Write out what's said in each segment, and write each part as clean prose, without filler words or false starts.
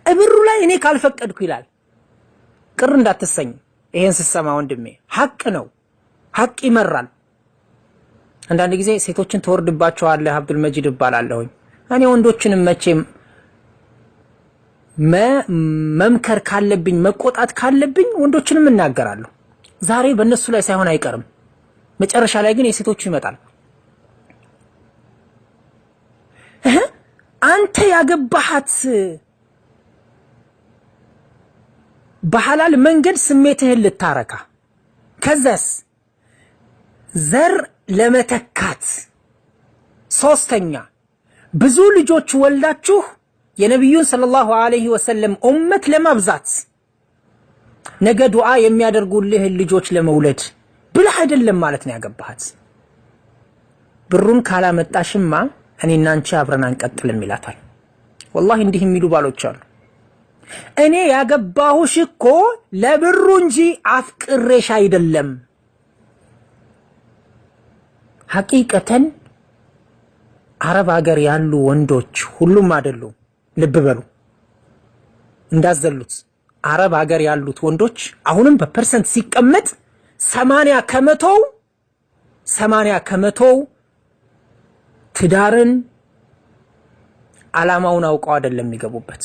እብሩ ላይ እኔ ካልፈቀድኩ ይላል። ቅር እንዳትሰኝ ይሄን ስሰማ ወንድሜ፣ ሐቅ ነው። ሐቅ ይመራል። አንዳንድ ጊዜ ሴቶችን ትወርድባቸዋለህ አብዱልመጂድ እባላለሁኝ። እኔ ወንዶችንም መቼም መምከር ካለብኝ መቆጣት ካለብኝ ወንዶችንም እናገራለሁ። ዛሬ በእነሱ ላይ ሳይሆን አይቀርም። መጨረሻ ላይ ግን የሴቶቹ ይመጣል። አንተ ያገባሃት በሐላል መንገድ ስሜትህን ልታረካ ከዛስ ዘር ለመተካት፣ ሶስተኛ ብዙ ልጆች ወልዳችሁ የነቢዩን ሰለላሁ ዐለይሂ ወሰለም ኡመት ለማብዛት፣ ነገ ዱዓ የሚያደርጉልህን ልጆች ለመውለድ ብለህ አይደለም ማለት ነው ያገባሃት። ብሩን ካላመጣሽማ እኔና አንቺ አብረን አንቀጥልም ይላታል። ወላሂ እንዲህ የሚሉ ባሎች አሉ። እኔ ያገባሁሽ እኮ ለብሩ እንጂ አፍቅሬሽ አይደለም። ሐቂቀተን አረብ ሀገር ያሉ ወንዶች ሁሉም አይደሉም፣ ልብ በሉ እንዳዘሉት። አረብ ሀገር ያሉት ወንዶች አሁንም በ percent ሲቀመጥ 80 ከመቶው፣ 80 ከመቶው ትዳርን ዓላማውን አውቀው አይደለም የሚገቡበት፣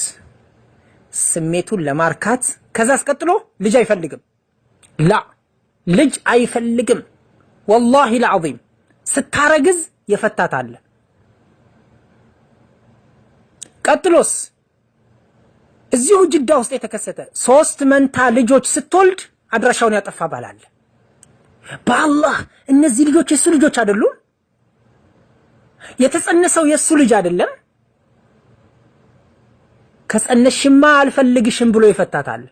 ስሜቱን ለማርካት። ከዛ አስቀጥሎ ልጅ አይፈልግም። ላ፣ ልጅ አይፈልግም። ወላሂ ልዓዚም ስታረግዝ የፈታት አለ። ቀጥሎስ እዚሁ ጅዳ ውስጥ የተከሰተ ሶስት መንታ ልጆች ስትወልድ አድራሻውን ያጠፋ ባል አለ። በአላህ እነዚህ ልጆች የእሱ ልጆች አይደሉም? የተጸነሰው የእሱ ልጅ አይደለም? ከጸነሽማ አልፈልግሽም ብሎ ይፈታታል።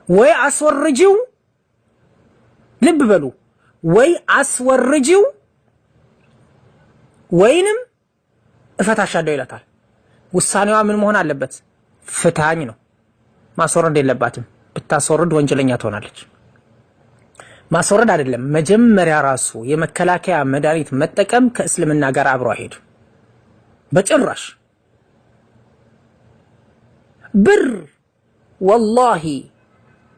ወይ አስወርጂው፣ ልብ በሉ፣ ወይ አስወርጂው ወይንም እፈታሻለሁ ይላታል። ውሳኔዋ ምን መሆን አለበት? ፍታኝ ነው። ማስወረድ የለባትም። ብታስወርድ ወንጀለኛ ትሆናለች። ማስወረድ አይደለም፣ መጀመሪያ ራሱ የመከላከያ መድኃኒት መጠቀም ከእስልምና ጋር አብሮ አይሄድም በጭራሽ። ብር ወላሂ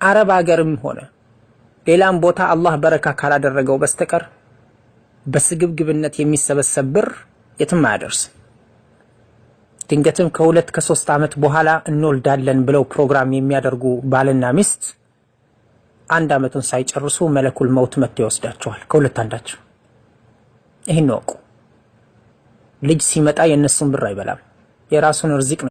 አረብ ሀገርም ሆነ ሌላም ቦታ አላህ በረካ ካላደረገው በስተቀር በስግብግብነት የሚሰበሰብ ብር የትም አያደርስም። ድንገትም ከ2 ከ3 ዓመት በኋላ እንወልዳለን ብለው ፕሮግራም የሚያደርጉ ባልና ሚስት አንድ ዓመቱን ሳይጨርሱ መለኩል መውት መጥቶ ይወስዳቸዋል። ከሁለት አንዳቸው። ይህን እወቁ። ልጅ ሲመጣ የእነሱን ብር አይበላም፣ የራሱን ርዚቅ ነው።